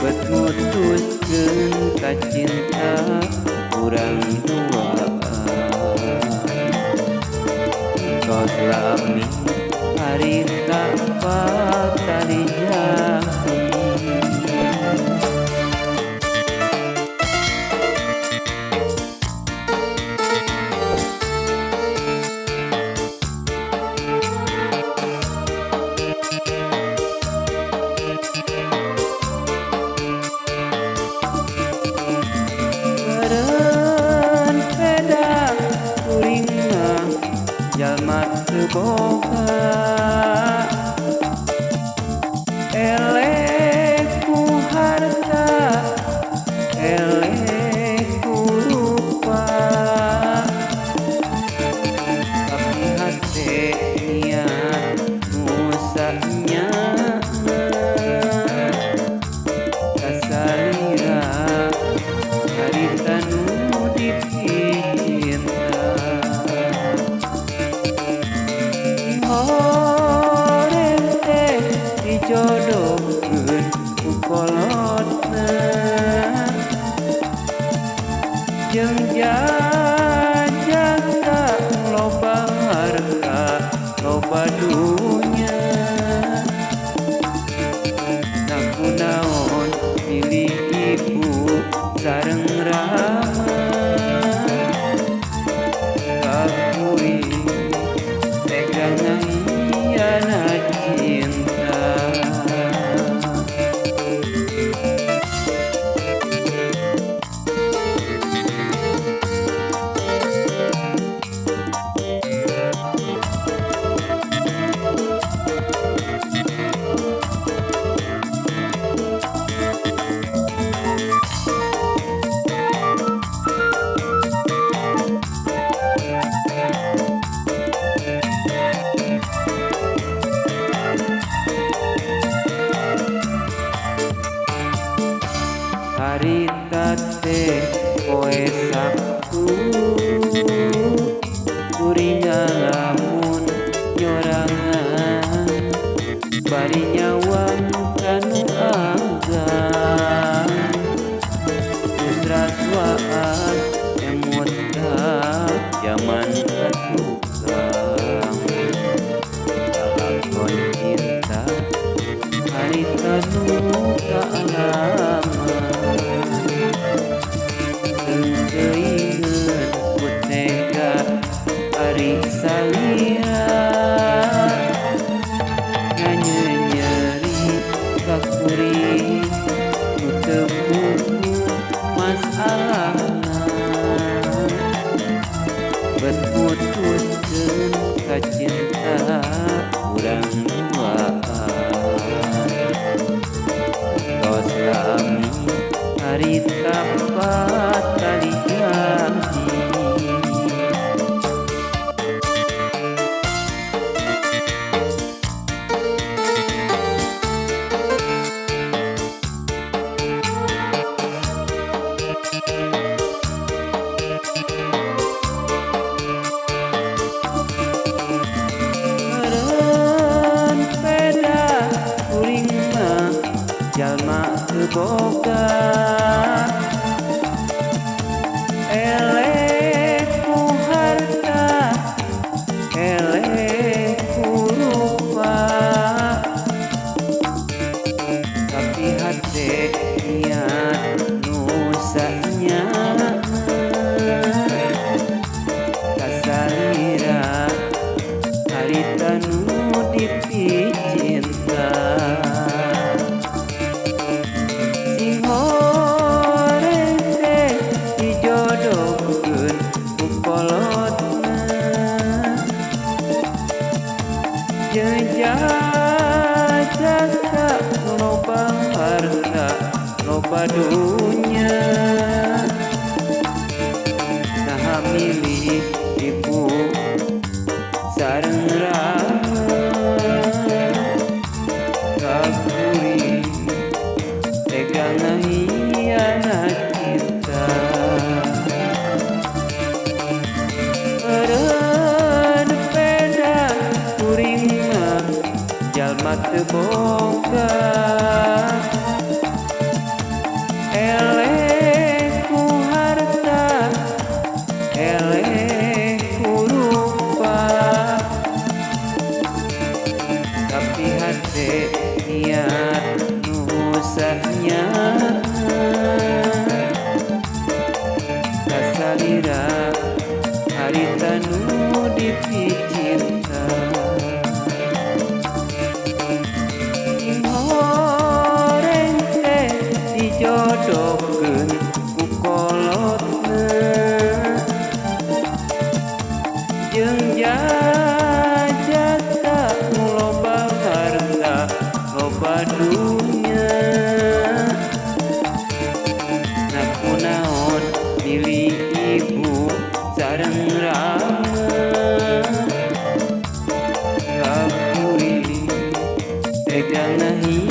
Bet mutuskeun ka cinta urang duaan. Tos lami harita patali janji. Meureun peda kuring mah jalma teu boga, eleh ku harta eleh ku rupa, tapi hate niat nu sanyana ka salira harita nu dipicinta. Sing horeng teh dijodohkeun ku kolotna jeung jajaka loba harta loba dunya. Nah, kunaon milih ibu sareng rama ka kuring tega ngahianat cinta? Harita teh poe Sabtu kuring ngalamun nyorangan bari nyawang ka nu agang. Geus rasuaan emut ka jaman ka tukang lalakon cinta harita nu kaalaman. Teuingeun ku tega ari salira nganyenyeri ka kuring nu teu puguh masalahna. Bet mutuskeun ka cinta urang duaan. Tos lami harita patali janji. Meureun peda kuring mah jalma teu boga, eleh ku harta eleh ku rupa, tapi hate niat nu sanyana ka salira harita nu dipicinta. Sing horeng teh dijodohkeun ku kolotna jeung jajaka loba harta loba dunya. Naha milih ibu sareng rama ka kuring tega ngahianat cinta? Meureun peda kuring mah jalma teu boga. Dijodohkeun ku kolotna jeung jajaka nu loba harta, loba dunya. Nah, kunaon milih ibu sareng rama? Hakuring tegang.